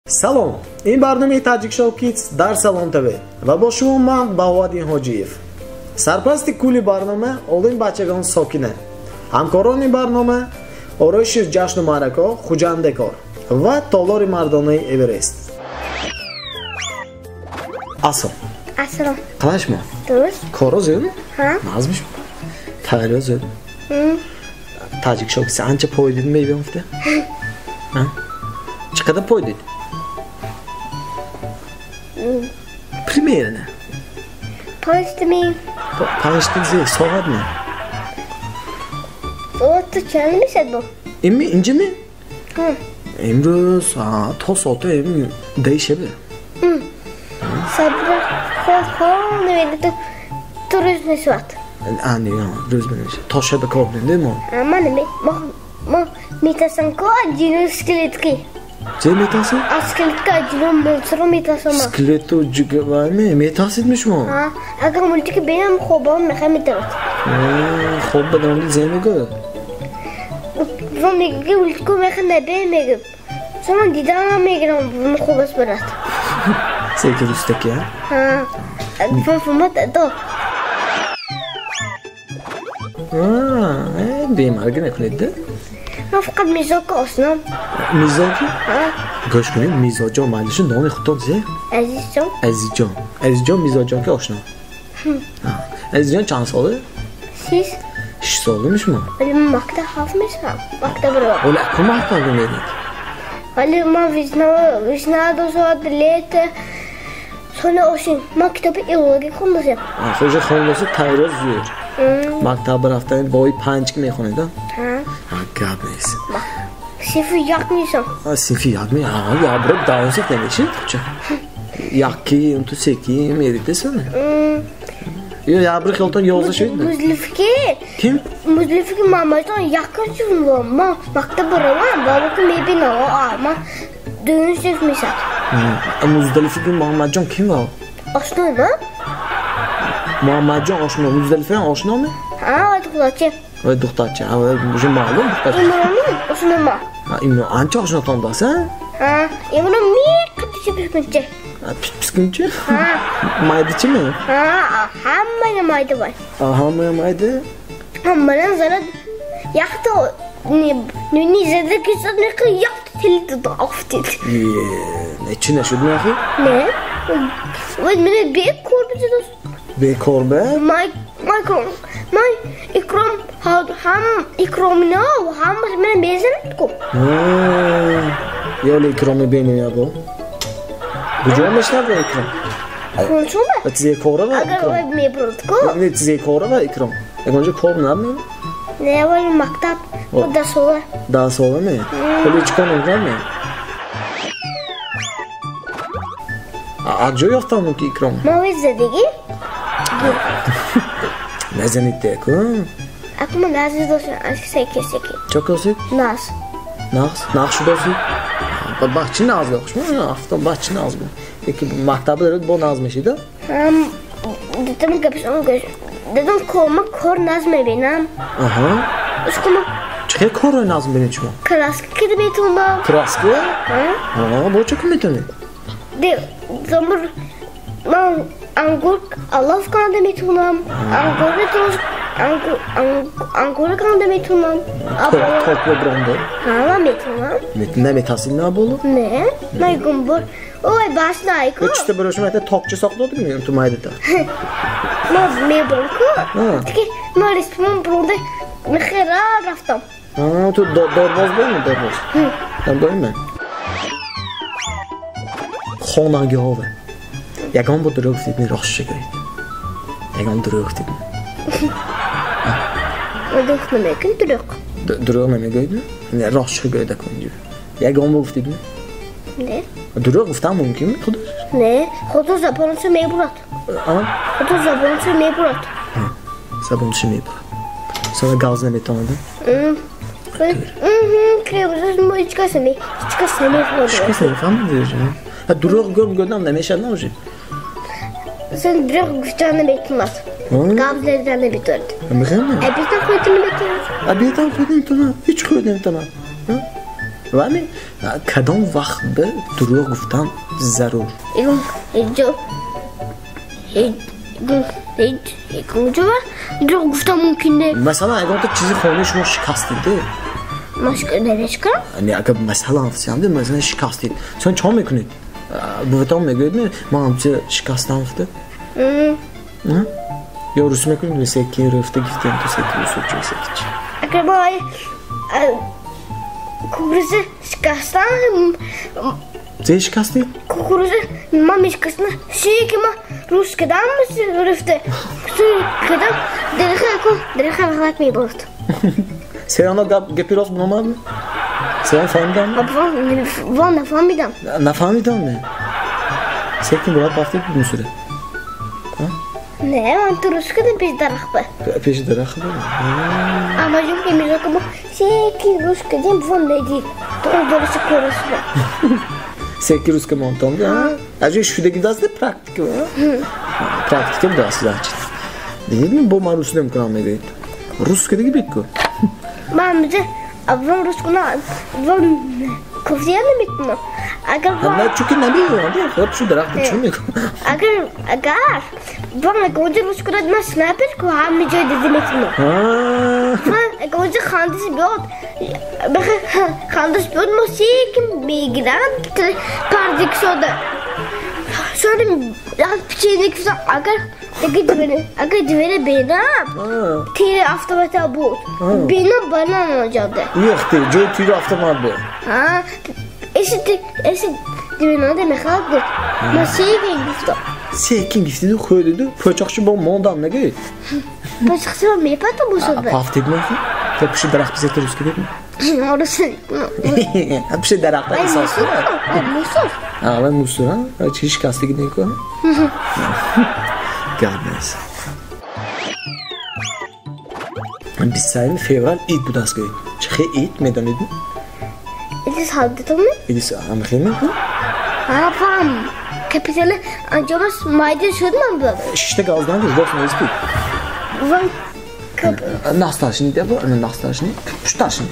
Салом, ин барномаи Таҷик Шоу Кидс дар Салом ТВ ва бо шумо ман Баҳоваддин Ҳоҷиев. Сарпарасти кулли барнома олим бачагон Сокина. Ҳамкорони барнома ороиши ҷашну маъракаҳо Хуҷандекор ва толори мардонаи Эверест. Ассалом. Ассалом. Қалай шумо? Дуруст. Коро зӯд? Ҳа. Назми шумо? Тағйирот зӯд? Таҷик Шоу Кидс анча пой дид мебиём гуфта? Ҳа? Чӣ қадар пой дид? Примерно. 5 ми. 5 та зе соат ми? Соат чанд мешад бо? Ими инҷа ми? Ҳа. Имрӯз то соати 10 шабе. Сабр хоб намедиҳад, ту рӯз мешавад. Не, рӯз мешавад. То шаба кор кунем мо. Ман мо метарсам ко аз ҷину скелетки. Зе метарсед? Аз скелетка, аз ҷину монстро метарсам. Скелету метарсед ми шумо? Ҳа, агар мультики бинам, хобам мехоҳ метарад. Хоб ба даромди зе мегӯяд? Ва мегӯ мультику мехоҳ набе мегӯ. Сама диданам мегирам, хобас барад. Секи рустаки, а? Ҳа. Фафамат до. Бемарга накунед да? Ман фақат Мизока ошном. Мизоки? Ҳа. Гӯш кунед, Мизоҷон майли, номи худтон зе? Азизҷон. Азизҷон. Азизҷон Мизоҷон ки ошно. Азизҷон чанд сола? 6. 6 солами шумо? Вале ман мактаб 7 мешавам. Мактаб ро. Оли аку мактаб меред? Вале ман весна ду соат лето соли осин ман китоби экологӣ хондасем. Уже хондасед, тайёр зӯр. Мактаб рафтан бои 5 ки мехонед, а? Ҳа. Гап нест. Синфи 1 мешам. Синфи 1 ми? Я бро давонсак намешед ча? Якки, унту секи меридесана? Ё ябри хелтон 11 шуд? Музлифки. Ким? Музлифки мамаҷон якум синф ман мактаб равам, бабаки мебинам, ман дуюм синф мешад. Муздалифаги Муҳаммадҷон ким ва? Ошнои ман? Муҳаммадҷон ошно, Муздалифаам ошноми? Ҳа, вай духтарча. Вай духтарча, уже маълум духтарча. Имрони ошнои ман. Имрон анча ошнотон даст, а? Ҳа, Имрон меқадичи пискунча. Пискунча? Ҳа. Майдичими? Ҳа, ҳамаи майда вай. Ҳамаи майда? Ҳамадан зарад яхта не зада кисад неқи яхта тили афтид. Не, чӣ нашуд меахи? Не. Вай мена бекор бизадост. Бекор бе? Май май Икром ҳам Икромино ҳамаш мена мезанад ку. Ёли Икроми бенем ябо. Куҷо мешнавад Икром? Хончума? Тизекора ва Агар Икром? вай мебурд ку. Не, тизекора ва Икром. Ягонҷо кор набмем? Не, вай мактаб 10 сола. 10 сола ме? Ҳоли чӣ кор мекунад ме? Аз ҷо ёфтам ки Икром? Ман вай задагӣ? Назанед ку. Аку ман нази доштам, секи секи. Чо косид? Наз. Нағз? Нағз шудосид? Бачи нағз шумо афтон бачи нағз бу. Яки мактаба доред бо нағз мешид, а? Ҳам дидам гапшон гӯш. Дидам кома кор наз мебинам. Аҳа. Ушкума Чӣ хел корро нағз мебинед шумо? Краска кида метавонам. Краска? Ҳа? Ҳа, бо чӣ кор метавонед? Де, замур ман ангур алаф канда метавонам. Ангур метавонам. Ангур канда метавонам. Токба бронда? Ҳа, ман метавонам. Наметарсид на боло? Не, ман гумбур. Ой, бас найку. Чита барои шумо якта токча сохта додем ту майдата? Ман мебурам ку. Тики ман респимон бронда мехера рафтам. Ту дорбоз боми, дорбоз? Доим? Хонагиҳове. Ягон бор дурӯғ гуфтед, ростша гӯед. Ягон дурӯғ гуфтед? Дурӯғ намекун дурӯғ. Дурӯғ намегӯед? Не, ростша гӯед акун инҷо. Ягон бор гуфтед? Не. Дурӯғ гуфтан мумкин худаш? Не, худо забонашо мебурад. Худо забонашо мебурад. Забонашо мебурад. Сона газ наметавонад? Ҳеҷ кас намефаҳмад. Ҳеҷ кас намефаҳмад. Дурӯғ гӯм гӯдам намешавад на уже? Сен дурӯғ гуфтан наметавонад. Гап задан наметавонад. Мехоҳам? Обедам хӯрда наметавонад. Обедам хӯрда наметавонад. Ҳеҷ хӯрда наметавонад. Вами кадом вақт ба дурӯғ гуфтан зарур? Дурӯғ гуфтан мумкин не. Масалан, ягон чизи хонаи шумо шикастид, Мешкам? Не, агар масалан масалан шикастид, сон чӣ мекунед? Буватон мегӯед, ман ҳамча шикастам гуфта? Ё рус мекунед, секин рӯфта гифтем, ту секин русу чӣ секин чӣ? Агар мо кукуруза шикастам. Зе шикастӣ? Кукуруза ман мешикастам. Ши ки ман рус кардам, рӯфта. Кардам, дараха ғалат мебурд. Серано гапи рост биномад? Серан фаҳмидам? Вон нафаҳмидам. Нафаҳмидам не? Секин бурад рафтед мусуре? Не, ман ту рус кардам пеши дарахт ба. Пеши дарахт ба? Амаҷон ки мирзо ки мо секин рус кардем, вон недид. То дораши кораш ба. Секин рус кардам онтон, а? Аҷои шудаги даст практика, а? Практика будаст, значит. Дидед, бо ман рус намкунам мегӯед. Рус кардаги бед ку? Ман бизе аввал рус кунам, аввал кофтия наметунам. Агар На, чунки намедонам, хоб шу дарахт чӣ мекунам? Агар вон агар рус кунад, ман снайпер ку ҳама ҷой дида метунам. Ман агар хандаш биёд, хандаш биёд, мо секин мегирам пардик сода. Сони як печенье кифтам, агар агар двери бинам, тири автомата буд. Бинам банан оҷода. Яхти, ҷои тири автомат буд. Ҳа, эси двинода мехоҳад буд. Ман секин гуфтам. Секин гуфтиду хӯрдиду пӯчоқчи бо мондам нагӯед? Пӯчоқчи бо мепатам бошад. Пафтид мехӯ? То пушти дарахт бизекта рус кардед? Рус. Пушти дарахт эҳсос кунад? Мусур. А, вай мусур, а? Чи шикастагӣ некӯ? Гап нест. 23 феврал ид будааст гӯед. Чӣ хел ид медонед? Иди солдатоми? Иди ҳамхел мекунад? Ҳа, фаҳм. Капитали анҷомаш майда шуд ман буд. Шишта газдан гир, рост нест буд. Ван Насташни деба, насташни, пушташни.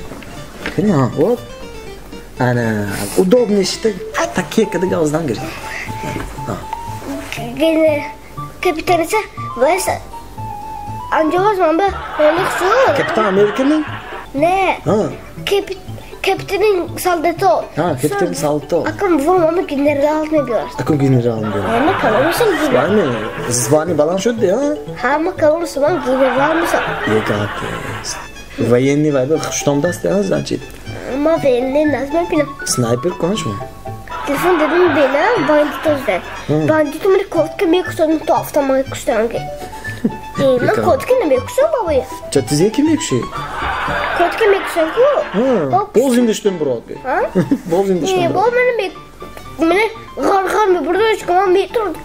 Кани ҳа, вот. Ана, удобно шишта, такие када газдан гир. Капитаница вайс анҷомаш ман ба ролик шуд. Капитан Америка ми? Не. Капитани солдато. Ҳа, капитани солдато. Акам вон мама генерал мебиёрад. Акам генерал мебиёрад. Ма калон мешам генерал. Звание, звание баланд шуд, а? Ҳа, ма калон шудам генерал мешам. Е гап нест. Военный вайба хуштом даст, а, значит? Ма военный назмебинам. Снайпер кон шумо? Телефон дадим бинам, бандито зад. Бандито мани котка мекушад, то автомат куштам ки. Ман котка намекушам, бабоя. Ча ти зеки мекуши? Котка мекушам ку. Боз зинда шудем брат. Боз зинда шудем. Не, боз мани ғар-ғар мебурдаш, ки ман метавонам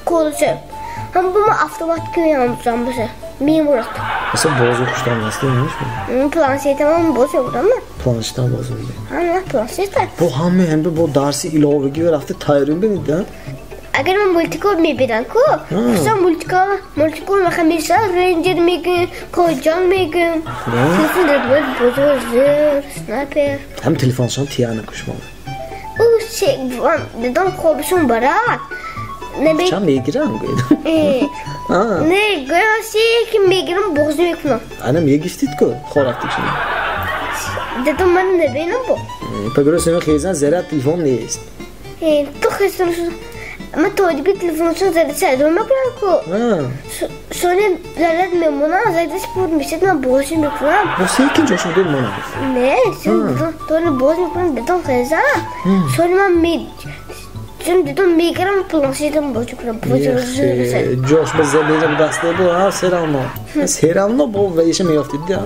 кодашам. Ҳам бо ман автомат ки меамзам боша. Мемурад. Аса бозу хуштам даст не? Планшетам боз мебурам ман. Планшетам боз мебурам. Ҳа, на планшета. Бо ҳама ҳам бо дарси иловагӣ рафта тайёрим бинед, а? Агар ман мультико мебинам ку, хусусан мультико мехоҳам мешавам, рейнджер мегӯям, коҷон мегӯям. Телефон дар боз зер, снайпер. Ҳам телефоншон тия накушмо. Ӯ се дадам хобшон барад. Чам мегирам гӯед? Не, гӯям се ки мегирам боз мекунам. Ана мегифтид ку хорафтик шумо. Дадам ман набинам бо. Пагрӯз хезан заряд телефон нест. Ту хестан шуд. Ман тоҷики телефоншон заряд садо мекунам ку. Сони заряд мемонам, зарядаш пур мешад, ман боз мекунам. Бо секин ҷошон дед монад. Не, сони боз мекунам, дадам хезам. Сони ман чун дадам мегирам, планшетам боз мекунам. Ҷош ба залеза даст бо, а, серавно. Серавно бо вайша меёфтид, а?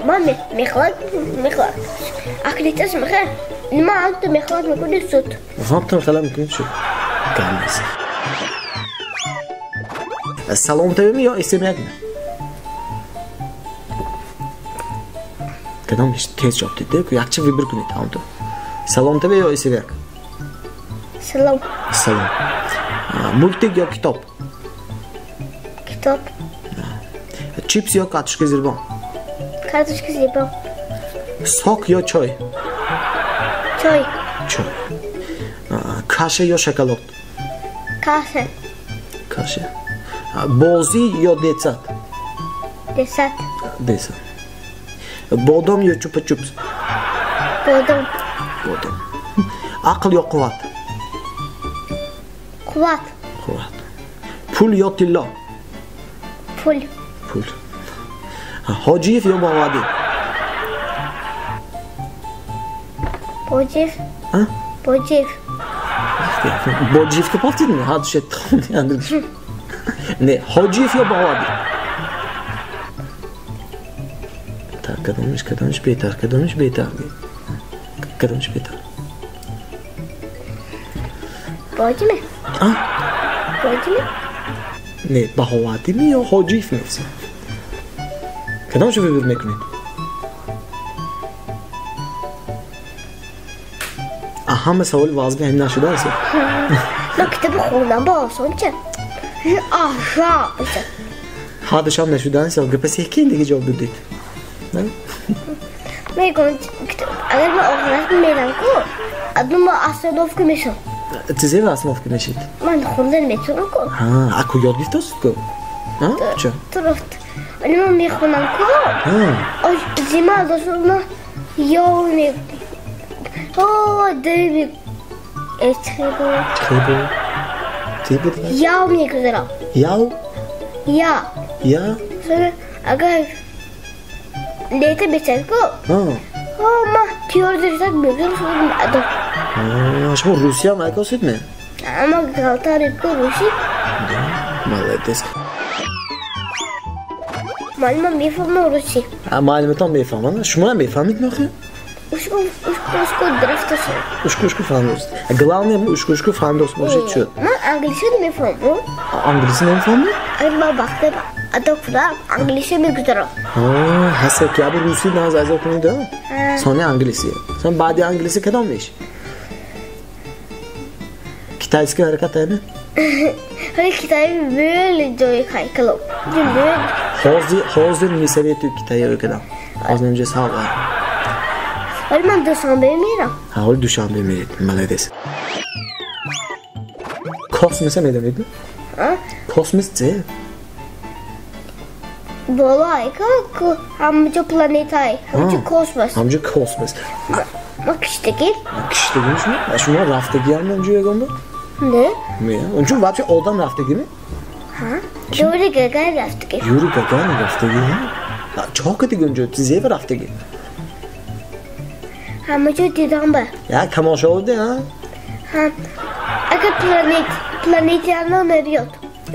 Ман мехоҳам, мехоҳам. Акриташ мехоҳам. Ман ҳамто мехоҳам мекунӣ суд. Ҳамто мехоҳам мекунӣ суд. Гап нест. Салом ТВ ё СМ1? Кадом тез ҷавоб дид, якча выбор кунед ҳамто. Салом ТВ ё СМ1? Салом. Салом. Мультик ё китоб? Китоб. Чипс ё картошка зирбон? Картошка зирбон. Сок ё чой? Чой. Чой. Каша ё шоколад? Каша. Каша. Бозӣ ё детсад? Детсад. Детсад. Бодом ё чупа-чупс? Бодом. Бодом. Ақл ё қувват? Қувват. Қувват. Пул ё тилло? Пул. Пул. Ҳоҷиев ё Баҳоваддин? Боҷиев. Боҷиев. Боҷиев ки пафтид? Ҳадуше не, Ҳоҷиев ё Баҳоваддин? Кадомиш, кадомиш беҳтар, кадомиш беҳтар, кадомиш беҳтар? Боҷиме? Боҷиме? Не, Баҳоваддин ё Ҳоҷиев мефсем? Кадомшо выбор мекунед? Ҳама саволи вазби ҳам нашудааст. Ман китоби хондам ба осон ча? Аша. Ҳадашам нашудааст, гапа секин дига ҷавоб додед. Мегӯям, агар ман охират мерам ку, одно ман остановка мешавам. Ти зеро остановка мешид? Ман хондан метавонам ку. Аку ёд гирифтааст ку? Ча? Туруфт. Вале ман мехонам ку. Зима дошт ман ё ме о деми эчхебо. Чхебо. Ти буд? Яв мегузарам. Яв? Я. Я? Агар лето бечад ку. Ман тиёр дорисак мегузарам адо. Шумо Русия майкосид ме? Ама галтари ку русӣ. Да, молодец. Муаллимам мефаҳмам русӣ. Муаллиматон мефаҳманд? Шумоам мефаҳмид меохи? Ушку ушку рафтост. Ушку ушку фаҳмидост. Главное ушку ушку фаҳмидост бошед шуд. Ман англисӣ намефаҳмам. Англисӣ намефаҳмед? Агар ман вақте адо кунам англисӣ мегузарам. Ҳаса ки абу русӣ наз азо кунед, сони англисӣ. Сон баъди англисӣ кадом меш? Китайский ҳаракат ҳаме? Ҳали Китай бел ҷои хайкало. Ҳозир не советую Китайро кадам. Ҳозир инҷа сал. Вале ман Душанбе мерам. Ҳоли Душанбе меред. Молодец. Космоса медонед? Космос че? Болай ку ҳамаҷо планетай, ҳамаҷо космос. Ҳамаҷо космос. Ма киштагӣ? Киштагӣ шумо? Шумо рафтагиам онҷо ягон бор? Не. Не. Онҷо вообще одам рафтагӣ ме? Ҳа. Юрий Гагарин рафтагӣ. Юрий Гагарин рафтагӣ? Чо кардагӣ онҷо? Зева рафтагӣ? Ҳамаҷо дидам ба. Я тамошо буде, ҳа? Ҳа. Агар планетяно набиёд.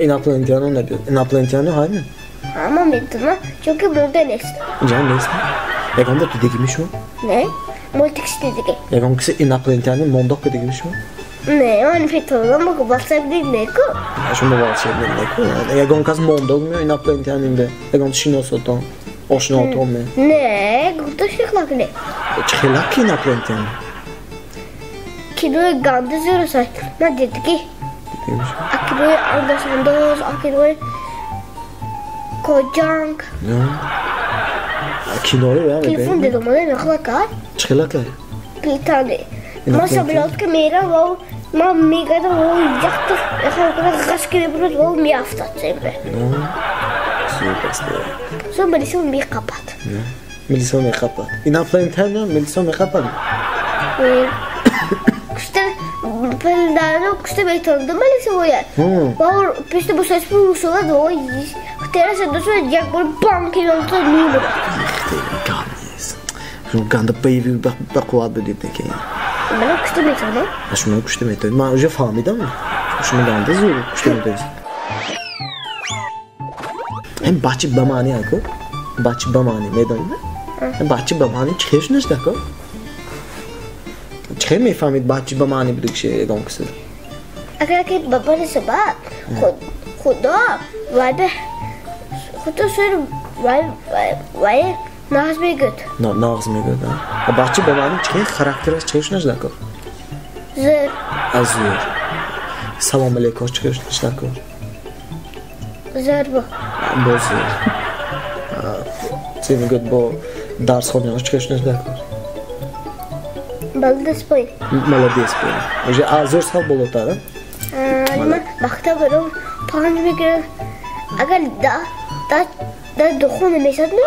Инопланетяно набиёд. Инопланетяно ҳайме? Ҳа, ман медонам, чунки монда нест. Инҷа нест? Ягон бор дидагӣ шумо? Не, мультикш дидагӣ. Ягон киси инопланетяно мондоқ кардагӣ шумо? Не, ман фитонам, волшебник неку. Шумо волшебник неку? Ягон кас мондоқ мео инопланетянинде? Ягон шиносотон, ошноотон ме? Не, гуфта шихлак не. Чӣ хелак инопланетян? Кинои ганда зӯр аст. Ман дидагӣ. Акинои андоз-андоз, акинои Коҷанг. Кинои ва Телефон дидам, ман мехлака. Чӣ хелак? Плитани. Ман самолётка мерам ва ман мегардам ва яхта ғашки мебурад ва меафтад зембе. Зӯр аст. Зӯр милисо меқапад. Милисо меқапад. Инопланетян милисо меқапад? Кушта пилдану кушта метондум милисо бояд. Ва пешта босаспу мусолад ва тераса дошт як бор банки меафтад мемурад. Гап нест. Шумо ганда боевӣ ба қувват будед неки. Ман кушта метавонам. Шумо кушта метавонед. Ман уже фаҳмидам. Шумо ганда зӯр кушта метавонед. Ҳам бачи ба маъни аку? Бачи ба маъни медонед? Бачи ба маъни чӣ хел шунашт аку? Чӣ хел мефаҳмид бачи ба маъни буду киши ягон киси? Агар ки бабари сабаб худо вай худо сур вай вай нағз мегӯяд. Нағз мегӯяд, а? Бачи ба маъни чӣ хел характераш чӣ хел шунашт аку? Зӯр. Зӯр. Салом алейкум чӣ хел шунашт аку? Зӯр бо. Бо зӯр. Чӣ мегӯяд бо дарсхонааш чӣ хел шунашт аку? Молодец поин. Молодец поин. Уже азор сал болотар, а? Ман мактаб барам 5 мегирам. Агар да духу намешад, не?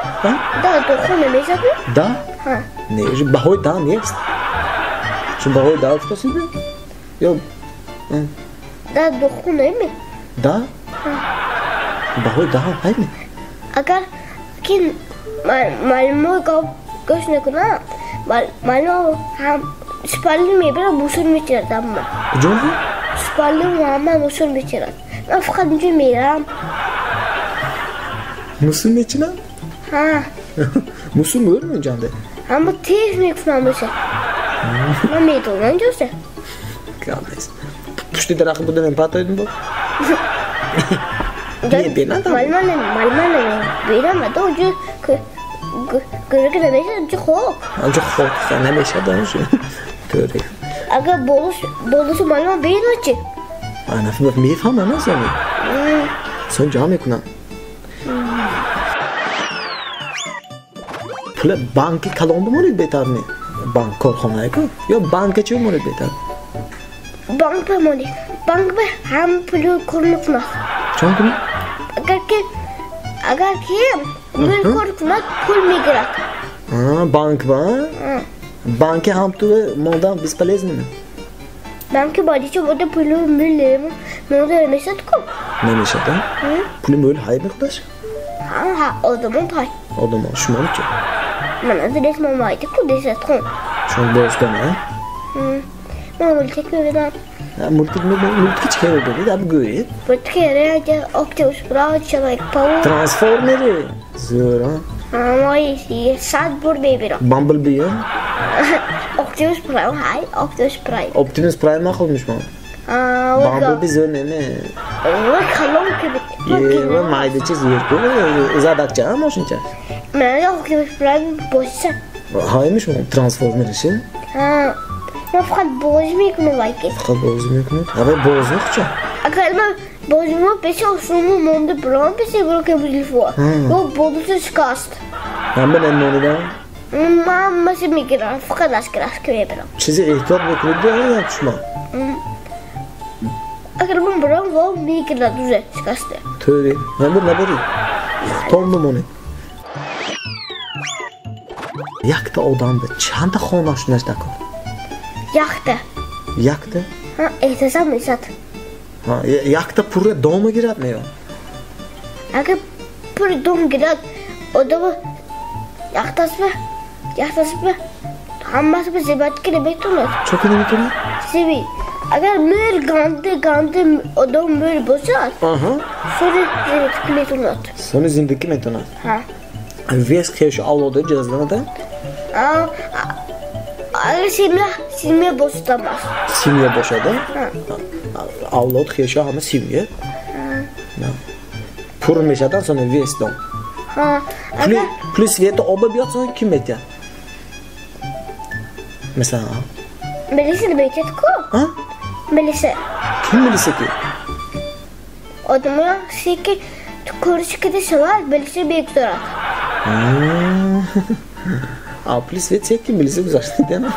Да духу намешад, не? Да? Ҳа. Не, уже баҳои да нест. Чун баҳои да уфтосиди? Ё да духу неми? Да? Ҳа. Баҳои да ҳайми? Агар ки муаллимо гӯш накунад, муаллимо ҳам шпалли мебарад, мусор мечирад ҳама. Куҷо? Шпалли ҳама мусор мечирад. Ман фақат инҷо мерам. Мусор мечинад? Ҳа. Мусор мӯр меҷанде? Ҳама тез мекунам мусор. Ман медонам ҷоса. Гап нест. Пушти дарахт буда мепатоидм бо? Не, бенадам. Муаллима берам, ада онҷо гӯрга намешад, онҷо хок. Онҷо хок намешад, онҷо. Тӯри. Агар болосу муаллима бенад чи? Ана мефаҳмам азами. Сон ҷамъ мекунам. Пула банки калон бимонед беҳтар не? Банк корхонае ку? Ё банка чӣ бимонед беҳтар? Банк бимонед. Банк ба ҳам пулу кор мекунад. Чон кунад? Агар ки пул кор кунад, пул мегирад. Банк ба? Банки ҳам ту мондан бесполезно. Банки бадичо бода пулу мул монда намешад ку? Намешад, а? Пули мул ҳай мехудаш? Ҳа, одамон пай. Одамон, шумо чӣ? Ман аз рес мамайти ку десат хун. Шумо бозгон, а? Ман мультик мебинам. Мультик мультики чӣ мебинед? Аб гӯед. Мультики реально Оптимус Прайм, Человек-паук. Трансформеры. Зӯр, а? Мои 100 бор мебинам. Бамблби, а? Оптимус Прайм, ҳай, Оптимус Прайм. Оптимус Прайм махул мишмон. Бамблби зӯр неме. Ва калон ки бит. Е, майдачи зӯр ку. Задакча, а мошинча? Ман Оптимус Прайм боша. Ҳай мишмон трансформериши? Ҳа. Ман фақат бозӣ мекунам вайки. Фақат бозӣ мекунед? Авай бозӣ чӣ? Агар ман бозима пеши осуну монда бурам пеши буро ки телефон. Ё болусу шикаст. Ҳама намонидам? Ман маси мегирам, фақат аскар мебарам. Чизи эҳтиёт мекунед ё шумо? Агар ман бурам, во мегирад уже шикаста. Тӯри, набур набурӣ. Том бимонед. Якта одам ба чанда хона шунаш дакун? Якта. Якта? Ҳа, эҳтисоб мешад. Ҳа, якта пурра дом гирад меё? Агар пурра дом гирад, одам яктасба, ҳамасба зибат ки наметонад. Чо ки наметонад? Зиби. Агар мӯр ганде одам мӯр бошад, сони зиндагӣ метонад. Сони зиндагӣ метонад? Ҳа. Вес хешу авлода ҷазланада? Агар семья бошад ҳамас. Семья бошад, а? Авлод хешу ҳама семья? Пур мешавад сони вес дом. Пули света оба биёд сони ким метиҳад? Масалан? Милиса наметиҳад ку? Милиса. Ким милиса ки? Одамон ки кориши кида шавад, милиса мегузорад. А пули свет секи милиса гузаштид, на?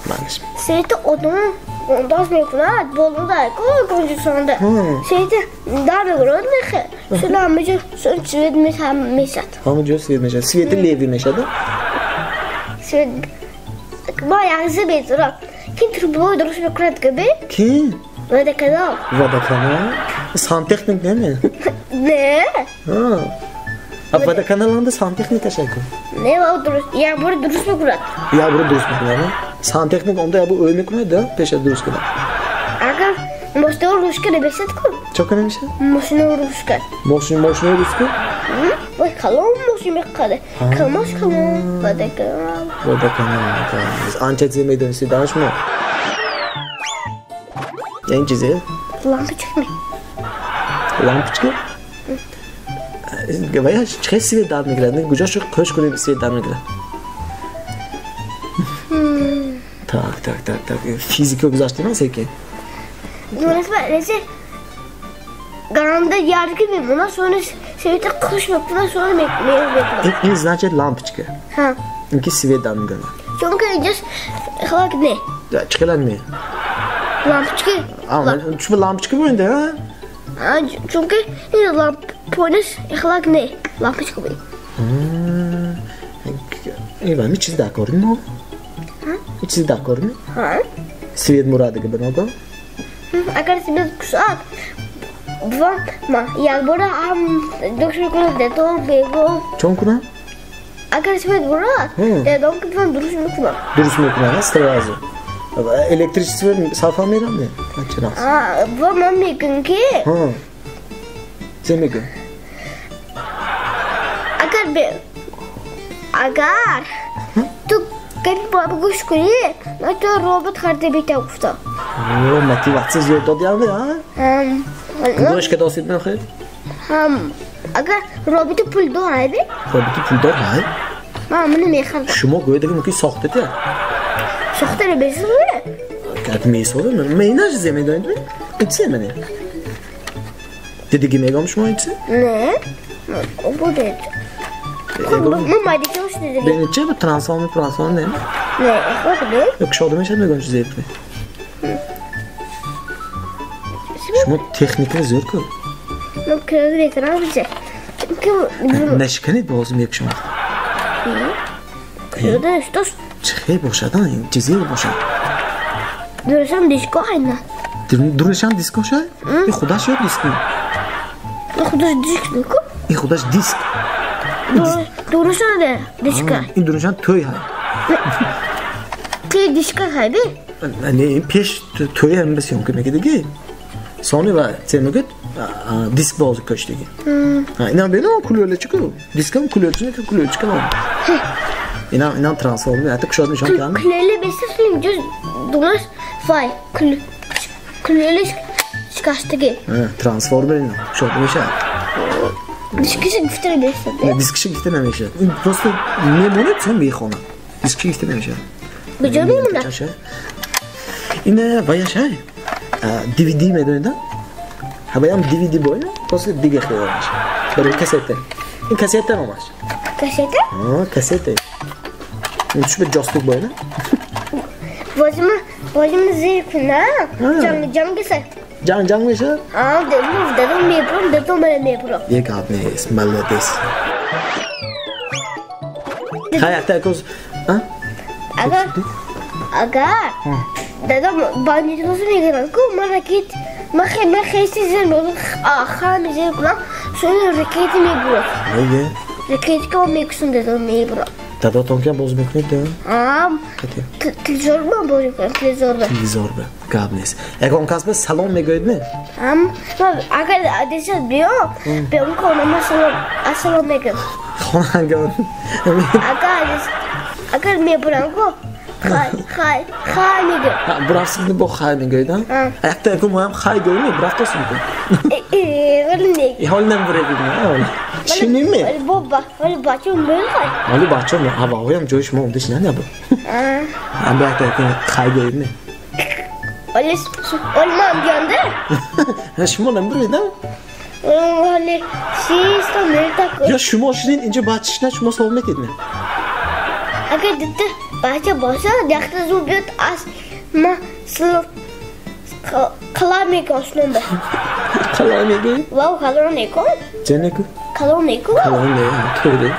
Манаш. Света одамон ондаз мекунад, болода ку конҷусонда. Света дар мегурад мехе. Сони ҳама ҷо свет мешад. Ҳама ҷо свет мешад. Свети леви мешад? Свет ма яхзи медорам. Ким трубаҳои дуруст мекунад габи? Ким? Водоканал. Водоканал? Сантехник неме? Не. А водоканаланда сантехник ашайку? Не, ва дуруст. Як бор дуруст мекунад. Як бор дуруст мекунад? Сантехник онда як бор ӯ мекунад, да? Пеша дуруст кунад. Агар мошинаро рӯшка намешад ку? Чо ка намешад? Мошинаро рӯшка. Мошинаро рӯшка? Вай калон мошин меқаде. Камаш калон. Водоканал. Водоканал. Анча чизе медонистед, да шумо? Ин чизе? Лампочка ми. Лампочка? Вая чӣ свет дар мегирад? Куҷо шуд қӯш кунем свет дар мегирад? Так, так, так, так. Физика гузаштем а секин? Гаранда яркий мемонад, сони света қӯш мекунад, сони мекунад. Ин значит лампочка. Ҳа. Ин ки свет дар мегирад. Чунки инҷош хелак не. Чӣ хелак не? Лампочка. Чун лампочка буинда, а? Чунки ин ламп поинаш хелак не. Лампочка буин. Ин ми чиз дакорим мо? Ин чиз дакорим? Ҳа. Свет мурадига биного? Агар свет кушад, бувам ма якбора ҳам дукш мекунам, дедом, бегом. Чон кунам? Агар свет бурад, дедом ки бувам дуруст мекунам. Дуруст мекунам, сразу. Электричество сарфа мерам не? Чӣ А, бувам ман мегӯям ки. Чӣ мегӯям? Агар ту гапи баба гӯш кунӣ, ман ту робот харида битам гуфтам. Мотиватсия зиёд додиам, а? Гӯш ка досид мехоҳед? Ҳам, агар роботи пулдор ҳайби? Роботи пулдор ҳай? Ман мани мехарам. Шумо гӯед ки мумкин сохтед я? Сохтара бесоза? Как месоза? Ман инаш зе медонед? Ин чизе мане? Дидиги мегам шумо ин чизе? Не. Ободед. Ман майдакиош дидиги. Бени че бу трансформер не? Не, эхлак не. Ё кушода мешад мегам чизе. Шумо техникаро зӯр кун. Ман кирада метавонам бизе. Нашиканед боз мекушам. Кирада штош? Чӣ хел бошад, ин чизе бошад? Дурашам диско ҳайна. Дурашам диско шай? Ин худаш ё диск? Ин худаш диск неку? Ин худаш диск. Дурашам диска. Ин дурашам тӯй ҳай. Тӯй диска ҳайби? Не, ин пеш тӯй ҳам съёмка мекардиги. Сони ва це мегӯяд диск бозӣ кӯштиги. Инам бинам кулёлечику. Дискам кулёлчика кулёлчика ном. Инам трансформер, ҳатто кушод нишон кардам. Кулёле бесаслим ҷуз дунаш вай кулёле шикастаги. Трансформер инам кушод мешавад. Дискиши гуфта намешавад. Дискиши гуфта намешавад. Ин просто мемонад, сон мехонад. Дискиши гуфта намешавад. Куҷо мемонад? Ин ваяш ҳай. DVD медонед, ҳаваям DVD бойна, просто дига хелаш. Барои кассета. Ин кассета номаш. Кассета? Ҳа, кассета. Ин чӣ ҷостук бойна? Возима зир кунам. Ҷанг ҷанг гиса. Ҷанг ҷанг мешавад? Ҳа, дадом мебурам, дадом мара мебурам. Як гап нест, молодец. Хай, якта якоз, а? Агар дадом бандитосы мегиранд ку, ман ракет, ман хеси зир мебурам, хами зир кунам, сони ракети мебурам. Неге? Ракети ка мекушам, дадом мебурам. Дадотон кам боз мекунед, да? Ҳа, телевизор ман боз мекунам, телевизор ба. Телевизор ба, гап нест. Ягон кас ба салом мегӯед, не? Ҳам, агар адесат биём, биём хона, ассалом мегӯям. Хонагон. Агар мебурам ку, хай, хай, хай мегӯям. Бурафтсиз бо хай мегӯед, а? Якта яку моям хай гӯем, бурафтосим ку. Ҳол намебуред, ҳол. Шиниме? Ҳоли бача мел хай. Ҳоли бача ҳавоям ҷои шумо омда шинан ябу. Ам ба якта яку хай гӯем, не? Ҳоли ҳоли ман биёнда? Шумо намебуред, а? Ҳоли систо мелта ку. Ё шумо шинед инҷо бача шинад, шумо салом метед, не? Агар дитта бача бошад, якта зуд биёд аз ма салом қалам мекунам шунонда. Қалам мегӯӣ? Вау, қалам мекун. Чӣ неку? Қалам мекун. Қалам не, тӯғри.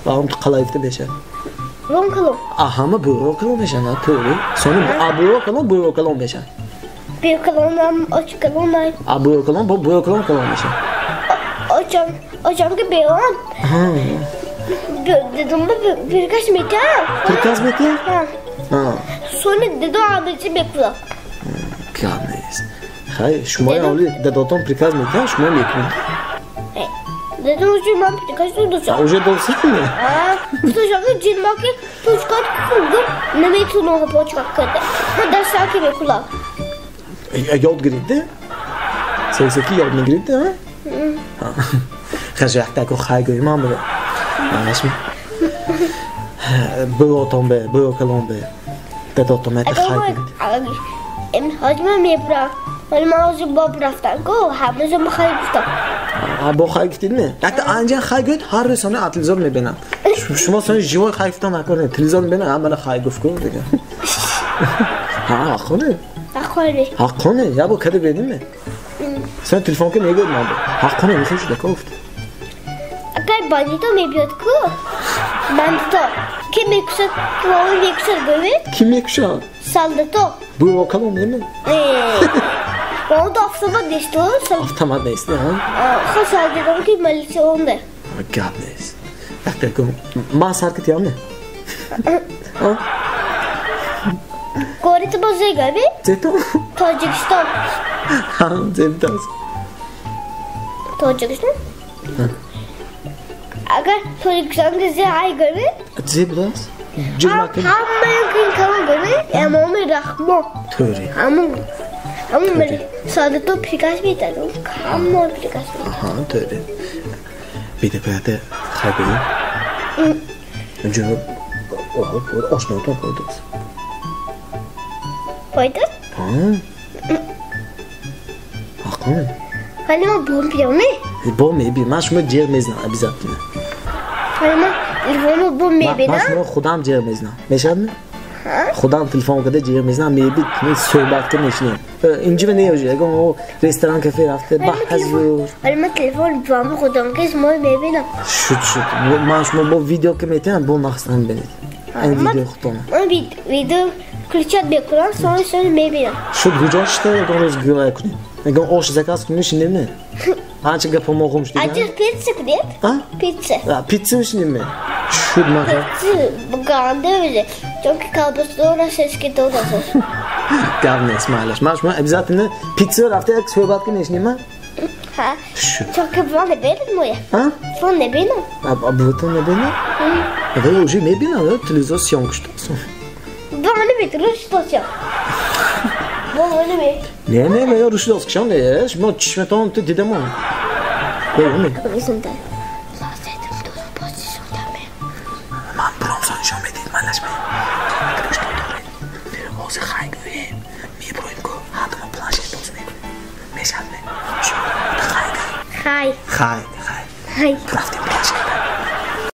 Ваум қалай гуфта мешавад. Вом қалам. А ҳама буро қалам мешавад, тӯғри. Сони а буро қалам, буро қалам мешавад. Бир қалам, оч қалам. А буро қалам, бо буро қалам қалам мешавад. Очам, очам ки берон. Дедом приказ метиҳам. Приказ метиҳам? Ҳа. Сони дедом ҳамачи мекунам. Гап нест. Хай, шумои ҳоли дедотон приказ метиҳам, шумо мекунед. Дедом уже ман приказ додам. Уже додсам? Ҳа. Гуфташаки ҷинмаки почкат кунду наметунам почкат карда. Ман дастаки мекунам. Ёд гирифте? Сексеки ёд мегирифте, ҳа? Хай, якта ку хай гӯем ҳам буда. Манашми. Буотон бе, буо калон бе. Дедотон мета хай гӯед. Ҳозир ман мебурам. Ҳоли ман ҳозир боб рафтам ку, ҳамаҷо ман хай гуфтам. Бо хай гуфтид ме? Якта анҷа хай гӯед, ҳар рӯз сони а телевизор мебинам. Шумо сони живой хай гуфтан накунед, телевизор мебинам, ҳа мана хай гуфт ку дига. Ҳа, ҳаққоне? Ҳаққоне. Ҳаққоне, я бо каде бедим ме? Сони телефон ки мегӯед ман. Ҳаққоне, мехоҳ шуда ка гуфт. Агар бандито мебиёд ку? Бандито. Ки мекушад, ки мекушад гӯед? Ки мекушад? Солдато. Бу вокалом неме? Онда автомат нест, Автомат нест, ҳа? Хо солдатом ки милиция онда. Гап нест. Якта гум, ман сар ки тиям не? Горите бо зегави? Зето? Тоҷикистон. Ҳа, зебтас. Тоҷикистон? Агар Тоҷикистон ки зе ай гӯви? Зебтас? Ҷурмак. Ҳамаи кин калон гӯви? Эмоми Раҳмон. Тӯри. Ҳамон солдато приказ медад. Ҳама приказ медад. Аҳа, тӯри. Бида паята хай гӯӣ? Ҷо ошнотон пайдост. Пайдост? Ҳа. Ҳаққоне? Ҳали ман бом биёме? Бом меби. Ман шумо ҷеғ мезанам обязательно. Ҳали ман телефонро бом мебинам? Ман шумо худам ҷеғ мезанам. Мешавад? Худам телефон карда ҷеғ мезанам, меби, суҳбат ка мешинем. Инҷо не уже, ягон ресторан, кафе рафта, ба ҳазур. Ҳали ман телефон бом худам кис мо мебинам. Шуд, шуд. Ман шумо бо видео ки метавонам, бо нахстан бинед. Ин видео худтона. Ман видео ключат мекунам, сони сони мебинам. Шуд, куҷо шита ягон рӯз гӯя кунем? Ягон ош заказ кунем, шинем не? Анча гапо мо ғум шудем. Анча пицца кунед? Пицца. Пицца мешинем ме? Шуд ман. Пицца ганда уже. Чунки колбаса дора, сески дора. Гап нест, майлаш. Ман шумо обязательно пицца рафта як суҳбат кунем, шинем ма? Ҳа. Чунки вон набинад моя. А? Вон набинам. Буватон набинам? Ага, уже мебинам, телевизор съёмка шуд. Вон набинад, рӯш шуд. Вон набинад. Не, не, не, рӯш шуд, кишон не, шумо чишматон ту дидам он. Ман биром сон нишон медиҳед, майлаш ме. Гӯштон доред. Ҳозир хай гӯем, меброем ку, ҳардумо планшет боз мекунем. Мешавад ме? Шумо хай гӯем. Хай. Хай, хай. Хай. Рафтем планшет.